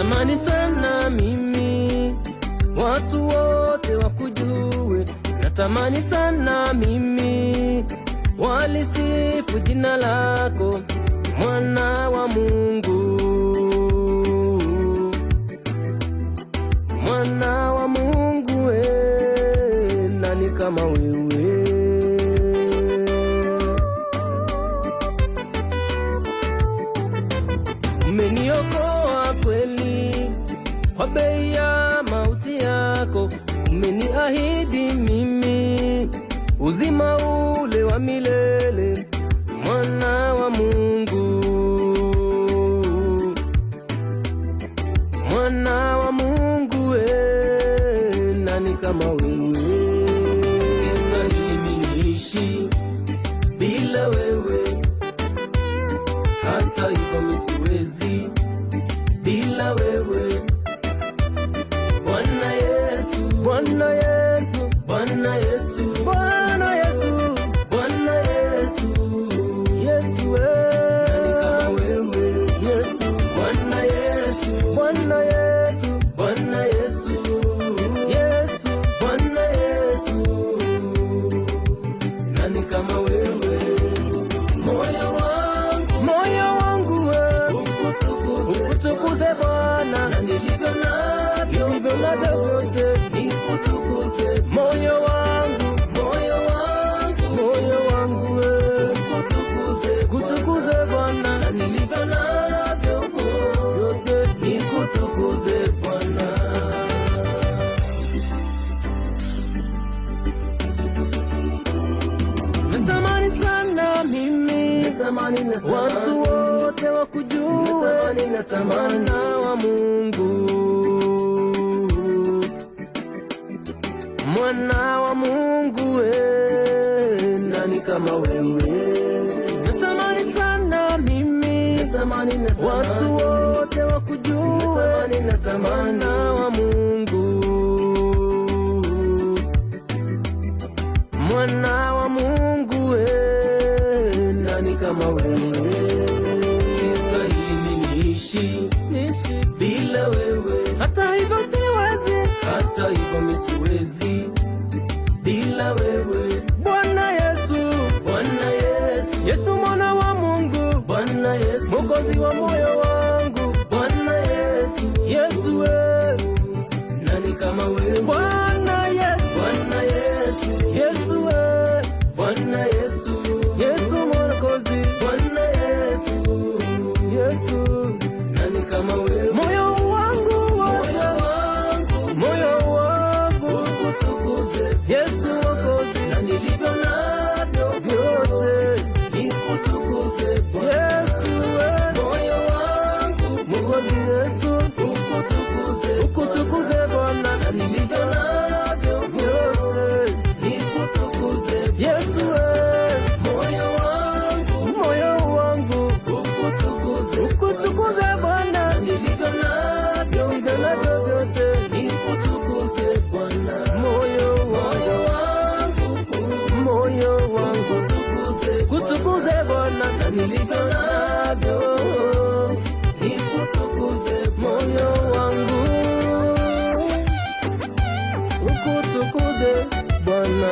Natamani sana mimi watu wote wakujue, natamani sana mimi walisifu jina lako, mwana wa Mungu, mwana wa Mungu, we nani kama wewe? Umeniokoa kweli kwa bei ya mauti yako, umeniahidi mimi uzima ule wa milele, mwana wa Mungu, mwana wa Mungu, we nani kama wewe? Sistahili niishi bila wewe, hata hivyo mimi siwezi bila wewe. Bwana Yesu, Bwana Yesu, Bwana Yesu, Bwana Yesu, Bwana Yesu, Yesu we, nani kama wewe? Yesu, Bwana Yesu, Bwana Yesu, Bwana Yesu, Yesu, Bwana Yesu, nani kama wewe? Moyo wangu, moyo wangu we, ukutukuze Bwana, na nilivyo navyo, nilivyo navyo vyote nikutukuze. Moyo wangu, moyo wangu, moyo wangu we, ukutukuze, kutukuze Bwana, na nilivyo navyo vyote nikutukuze Bwana. Natamani sana mimi, natamani, natamani, watu wote wakujue, natamani, natamani, mwana wa Mungu, mwana wa Mungu, we nani kama wewe? Natamani sana mimi, natamani, natamani, watu wote wakujue, natamani, natamani, mwana wa Mungu, mwana wa Mungu, we nani kama wewe? Sistahili niishi bila wewe, hata hivyo siwezi, hata hivyo mimi siwezi bila wewe. Bwana Yesu, Bwana Yesu, Yesu mwana wa Mungu, Bwana Yesu, Mwokozi wa moyo wangu, Bwana Yesu, Yesu we, nani kama wewe? Bwana Yesu, Bwana Yesu, Yesu we, Bwana Yesu, Yesu Mwokozi, Bwana Yesu, Yesu, nani kama wewe? Moyo wangu, moyo wangu, moyo wangu ukutukuze, Yesu Mwokozi, na nilivyo navyo vyote nikutukuze, Yesu we, moyo wangu, Mwokozi Yesu, ukutukuze, ukutukuze Bwana, na nilivyo navyo vyote nikutukuze, Yesu we, moyo wangu, moyo wangu ukutukuze, ukutukuze Bwana, na nilivyo navyo, nilivyo navyo vyote nikutukuze Bwana, moyo wangu, moyo wangu ukutukuze, kutukuze Bwana, na nilivyo navyo nikutukuze, moyo wangu ukutukuze Bwana.